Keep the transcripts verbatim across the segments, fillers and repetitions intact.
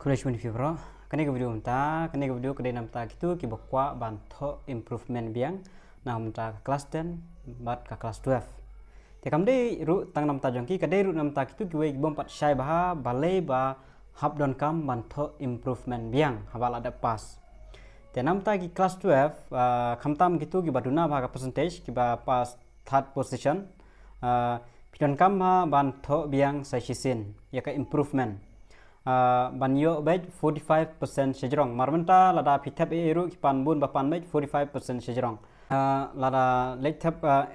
Khublei shibun ïa phi baroh. Kane ka video mynta, kane ka video ka dei namta kito kiba kwah ban thoh improvement biang na mynta ka class ten bad ka class twelve. Te kam dei ruh tang namta jong ki, ka dei ruh namta kito kiwei ki bym pat shai bha balei ba hap donkam ban thoh improvement biang haba la dep pass. Te namta ki class twelve, ah, khamtam kito kiba duna bha ka percentage, kiba pass third position, ah, phi donkam bha ban thoh biang sa shisien ïa ka improvement. Ah, ban ïoh beit forty-five percent shajrong. Mar mynta lada phi thep ei ei ruh ki pan bun ba pan beit forty-five percent shajrong. Ah, lada leit thep, ah,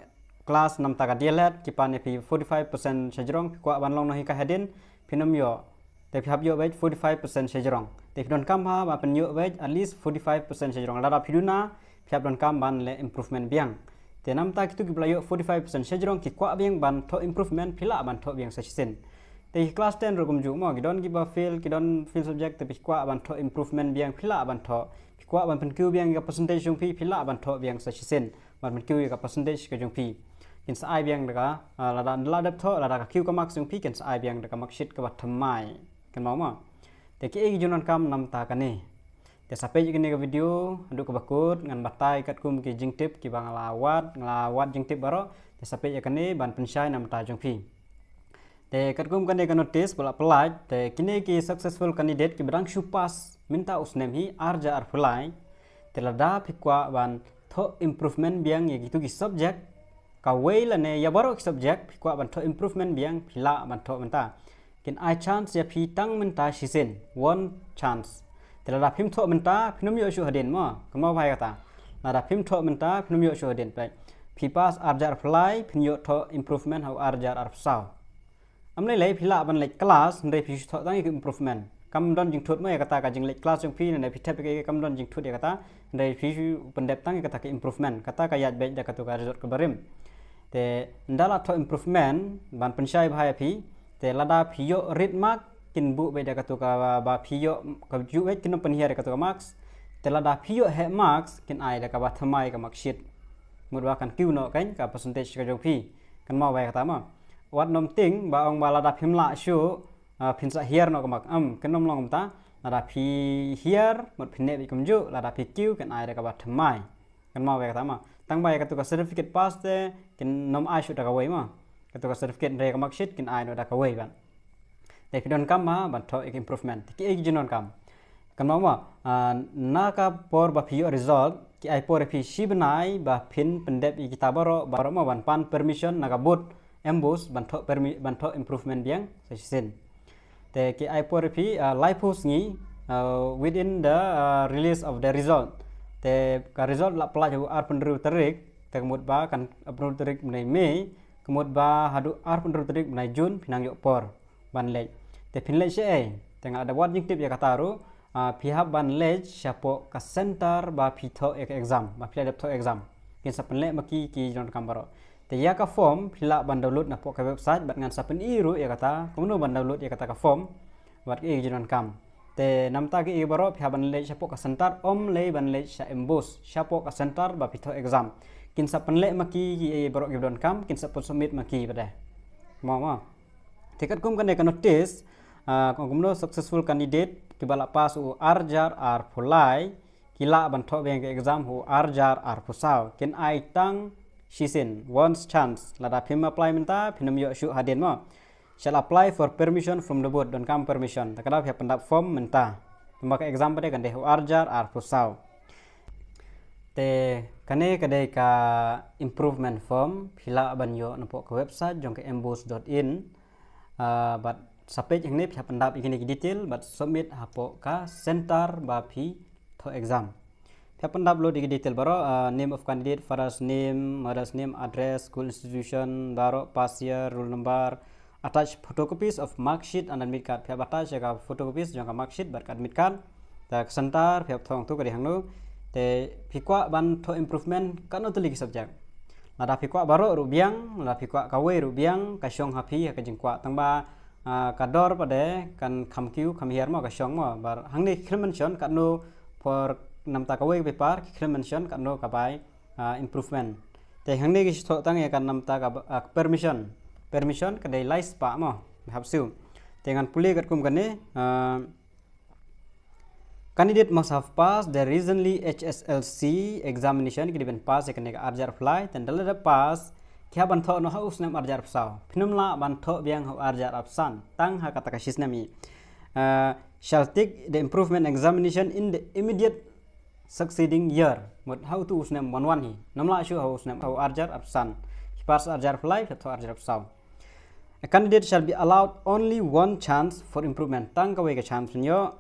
class namta ka D L E D ki pan ïa phi forty-five percent shajrong, phi kwah ban long nonghikai hadien, phin ym ïoh. Te phi hap ïoh beit forty-five percent shajrong. Te phi donkam bha ba phin ïoh beit at least forty-five percent shajrong. Lada phi duna, phi hap donkam ban leh improvement biang. Te namta kito kiba la ïoh forty-five percent shajrong ki kwah biang ban thoh improvement, phi lah ban thoh biang sa shisien. Te ki class ten ruh kumjuh mo, ki don kiba fail, ki don fail subject, te phi kwah ban thoh improvement biang, phi lah ban thoh. Phi kwah ban pynkiew biang ïa ka percentage jong phi, phi lah ban thoh biang sa shisien. Ban pynkiew ïa ka percentage ka jong phi. Kin sa ai biang da ka, ah, lada, lada dep thoh, lada ka kiew ka marks jong phi, kin sa ai biang da ka marksheet kaba thymmai. Kynmaw mo. Te kiei ki jingdonkam namta kane. Te sa peit ïa kane ka video haduh kaba kut, ngan batai katkum ki jingtip kiba nga la wad, nga la wad jingtip baroh. Te sa peit ïa kane ban pynshai namta jong phi. Te katkum kane ka notice ba la pynlait, te kine ki successful candidate kiba dang shu pass mynta u snem hi ar hajar arphew lai. Te lada phi kwah ban thoh improvement biang ïa kito ki subject, kawei lane ïa baroh ki subject, phi kwah ban thoh improvement biang, phi lah ban thoh mynta. Kin ai chance ïa phi tang mynta shisien, one chance. Te lada phim thoh mynta, phin ym ïoh shuh hadien mo, kynmaw bha ïa kata. Lada phim thoh mynta, phin ym ïoh shuh hadien peit. Phi pass ar hajar arphew lai, phin ïoh thoh improvement ha u ar hajar arphew saw. Ym lei lei phi lah ban leit class, hynrei phi shu thoh tang ïa ka improvement. Kam don jingthut mo ïa kata ka jingleit class jong phi, ne phi thep ïa ka, kam don jingthut ïa kata, hynrei phi shu pyndep tang ïa kata ka improvement. Kata ka ïaid beit da kato ka result kaba rim. Te ynda la thoh improvement, ban pynshai bha ïa phi, te lada phi ïoh rit mark, kin buh beit da kato ka ba phi ïoh, kajuh beit kin ym pynhiar ïa kato ka marks. Te lada phi ïoh heh marks, kin ai da kaba thymmai ka marksheet. Mut ba kan kiew noh kan ka percentage ka jong phi. Kynmaw bha ïa kata mo. Wat nym tieng ba ong ba lada phim lah shuh, ah, phin sa hiar noh ka mark. Em, kin ym long kumta. Lada phi hiar, mut phin neh beit kumjuh, lada phi kiew, kin ai da kaba thymmai. Kynmaw bha ïa kata mo. Tang ba ïa kato ka certificate pass te, kin nym ai shuh da kawei mo. Kato ka certificate hynrei ka marksheet kin ai noh da kawei ban. Te phi donkam bha ban thoh ïa ka improvement. Te kiei ki jingdonkam. Kynmaw mo, ah, na ka por ba phi ïoh result, ki ai por ïa phi shi bnai ba phin pyndep ïa kita baroh, baroh mo ban pan permission na ka board MBOSE ban thoh permi-, ban thoh improvement biang sa shisien. Te ki ai por ïa phi, ah, laiphew sngi, ah, within the, ah, release of the result. Te ka result la pynlait ha u arphew hynriew tarik, te ka mut ba kan arphew hynriew tarik bnai May, ka mut ba haduh arphew hynriew tarik bnai June phin nang ïoh por ban leit. Te phin leit shaei? Te nga la dep wad jingtip ïa kata ruh, ah, phi hap ban leit shapoh ka center ba phi thoh ïa ka exam, ba phi la dep thoh exam. Kin sa pynleh ma ki ki jingdonkam baroh. Te ïa ka form phi lah ban download napoh ka website bad ngan sa pyni ruh ïa kata, kumno ban download ïa kata ka form bad kiei ki jingdonkam. Te namta kiei baroh phi hap ban leit shapoh ka center, ym lei ban leit sha MBOSE, shapoh ka center ba phi thoh exam. Kin sa pynleh ma ki kiei baroh kiba donkam, kin sa pynsubmit ma ki pat de. Mo, mo. Te katkum kane ka notice, ah, kumno successful candidate kiba la pass u ar hajar arphew lai, ki lah ban thoh biang ka exam ha u ar hajar arphew saw. Kin ai tang shisien, once chance. Lada phim apply mynta, phin ym ïoh shuh hadien mo. Shall apply for permission from the board, donkam permission. Te ka daw phi hap pyndap form mynta. Tangba ka exam pat de kan dei ha u ar hajar arphew saw. Te kane ka dei ka improvement form, phi lah ban ïoh napoh ka website jong ka mbose dot in. Ah, bad sa peit hangne phi hap pyndap ïa kine ki detail bad submit hapoh ka center ba phi thoh exam. Phi hap pyndap lut ïa ki detail baroh, ah, name of candidate, father's name, mother's name, address, school institution, baroh, pass year, roll number, attach photocopies of mark sheet and admit card. Phi hap attach ïa ka photocopies jong ka mark sheet bad ka admit card. Te ka center phi hap thoh hangto, ka dei hangno. Te phi kwah ban thoh improvement katno tylli ki subject. Lada phi kwah baroh ruh biang, lada phi kwah kawei ruh biang, ka shong ha phi ha ka jingkwah. Tangba, ah, ka dor pat de kan kham kiew kham hiar mo, ka shong mo. Bad hangne ki khlem mention katno por namta kawei ka paper, ki khlem mention katno ka bai, ah, improvement. Te hangne ki shu thoh tang ïa ka namta ka, ah, permission. Permission ka dei lai spah mo, hap siew. Te ngan pule katkum kane, ah, Candidate must have passed the recently H S L C examination, ki dei ban pass ïa kane ka arjar phlai, te ynda la dep pass, ki hap ban thoh noh ha u snem arjar phew saw. Phin ym lah ban thoh biang ha u arjar phew san, tang ha kata ka shi snem hi. Uh, shall take the improvement examination in the immediate succeeding year. Mut ha utu u snem wan wan hi. Ym lah shuh ha u snem, ha u arjar phew san. Ki pass arjar phlai, ki thoh arjar phew saw. A candidate shall be allowed only one chance for improvement. Tang kawei ka chance phin ïoh.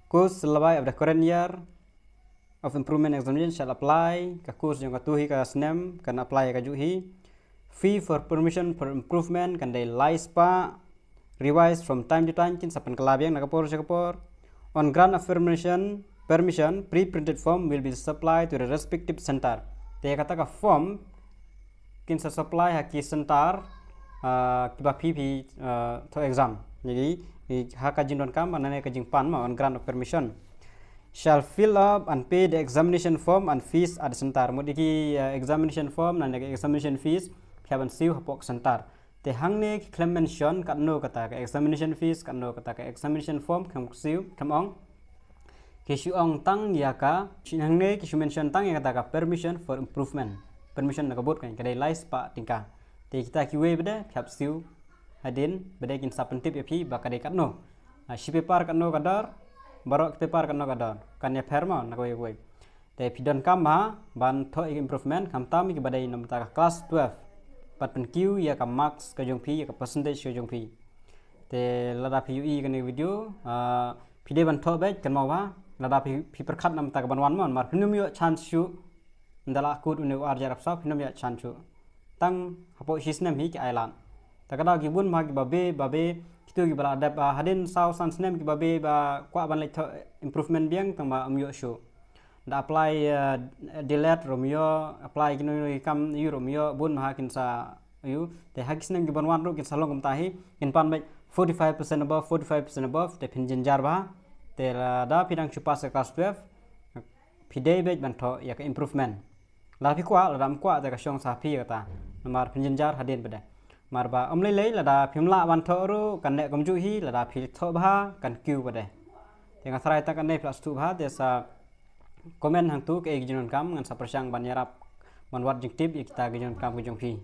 Course syllabi of the current year of improvement examination shall apply. Ka course jong katu hi ka snem kan apply kajuh hi. Fee for permission for improvement kan dei lai spah. Revise from time to time, kin sa pynkylla biang na ka por sha ka por. On grant of permission, permission, pre-printed form will be supplied to the respective center. Te kata ka form kin sa supply ha ki center, ah, kiba phi phi, ah, thoh exam. Jadi, ha ka jingdonkam, nangne ka jingpan mo, on grant of permission. Shall fill up and pay the examination form and fees at the center. Mut ïa ki, ah, examination form, nangne ka examination fees, phi hap ban siew hapoh center. Te hangne ki khlem mention katno kata ka examination fees, katno kata ka examination form, khlem siew, khlem ong. Ki shu ong tang ïa ka, shu hangne ki shu mention tang ïa kata ka permission for improvement. Permission na ka bud kan, ka dei lai spah tyngka. Te kita kiwei bad phi hap siew hadien, bad kin sa pyntip ïa phi ba ka dei katno. Ah, shi paper katno ka dor, baroh ki paper katno ka dor. Kan ïapher mo, na kawei kawei. Te phi donkam bha ban thoh ïa ka improvement, khamtam ïa kiba dei na bynta ka class twelve. Bad pynkiew ïa ka marks ka jong phi, ïa ka percentage ka jong phi. Te lada phi ïohi ïa kane ka video, ah, phi dei ban thoh beit, kynmaw bha, lada phi, phi pyrkhat na bynta ka ban wan mo, namar phin ym ïoh chance shuh, ynda la kut une u arjar phew saw, phin ym ïoh chance shuh. Tang hapoh shi snem hi ki ailad. Te ka daw ki bun bha kiba beh, ba beh, kitu kiba la dep, ah, hadien saw san snem kiba beh, ba kwah ban leit thoh improvement biang, tang ba ym ïoh shuh. Da apply, eh, D.El.Ed ruh ym ïoh, apply kino kino ki kam aiu ruh ym ïoh, bun bha kin sa aiu. Te ha ki snem kiban wan ruh kin sa long kumta hi, kin pan beit forty-five percent above, forty-five percent above, te phin jynjar bha. Te lada phi dang shu pass ka class twelve, phi dei beit ban thoh ïa ka improvement. Lada phi kwah, lada ym kwah te ka shong sa phi kata. Namar phin jynjar hadien pat de. Namar ba ym lei lei, lada phim lah ban thoh ruh, kan neh kumjuh hi, lada phi thoh bha, kan kiew pat de. Te nga tharai tang kane phi lah sngewthuh bha, te sa comment hangtu kaei ka jingdonkam, ngan sa pyrshang ban ïarap ban wad jingtip ïa kita ki jingdonkam ki jong phi.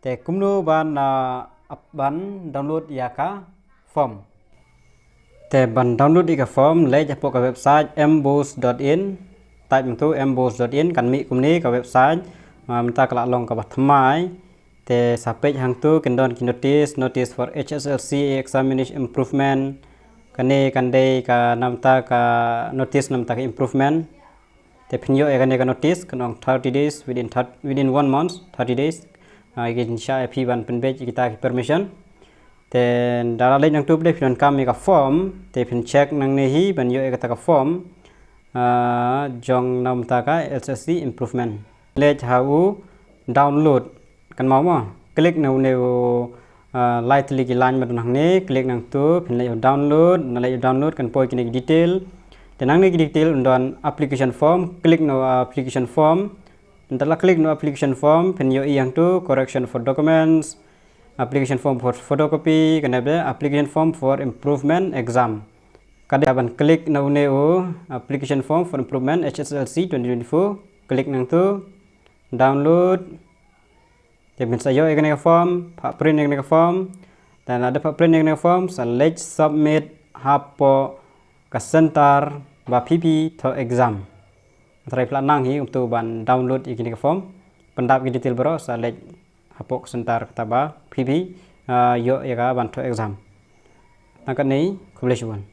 Te kumno ban, ah, ap-, ban download ïa ka form. Te ban download ïa ka form, leit hapoh ka website mbos dot in, type mynta mbos dot in, kan mih kumne ka website, ah, mynta ka la long kaba thymmai. Te sa peit hangtu kin don ki notice, notice for H S L C examination improvement. Kane kan dei ka namta ka notice namta ka improvement. Te phin ïoh ïa kane ka notice, kan ong thirty days, within thirty, within one month, thirty days. Ah, kin shah ïa phi ban pynbeit ïa kita ki permission. Te da la leit nangtu pat de phi donkam ïa ka form, te phin check nangne hi ban ïoh ïa kata ka form, ah, jong namta ka H S L C improvement. Leit ha u download. Kynmaw mo, click na une u, ah, lai tylli ki line ba don hangne, click nangtu, phin leit u download, na leit u download, kan poi kine ki detail. Te nangne ki detail, un don application form, click na u application form. Ynda la click na u application form, phin ïohi hangtu, correction for documents, application form for photocopy, kane pat de, application form for improvement exam. Ka dei ban click na une u, application form for improvement H S L C twenty twenty-four, click nangtu, download. Te phin sa ïoh ïa kane ka form, phah print ïa kane ka form. Te lada phah print ïa kane ka form, sa leit submit hapoh ka center ba phi phi thoh exam. Trai phi lah nang hi kumtu ban download ïa kane ka form. Pyndap ki detail baroh sa leit hapoh ka center kata ba phi phi, ah, ïoh ïa ka ban thoh exam. Tang katne, khublei shibun.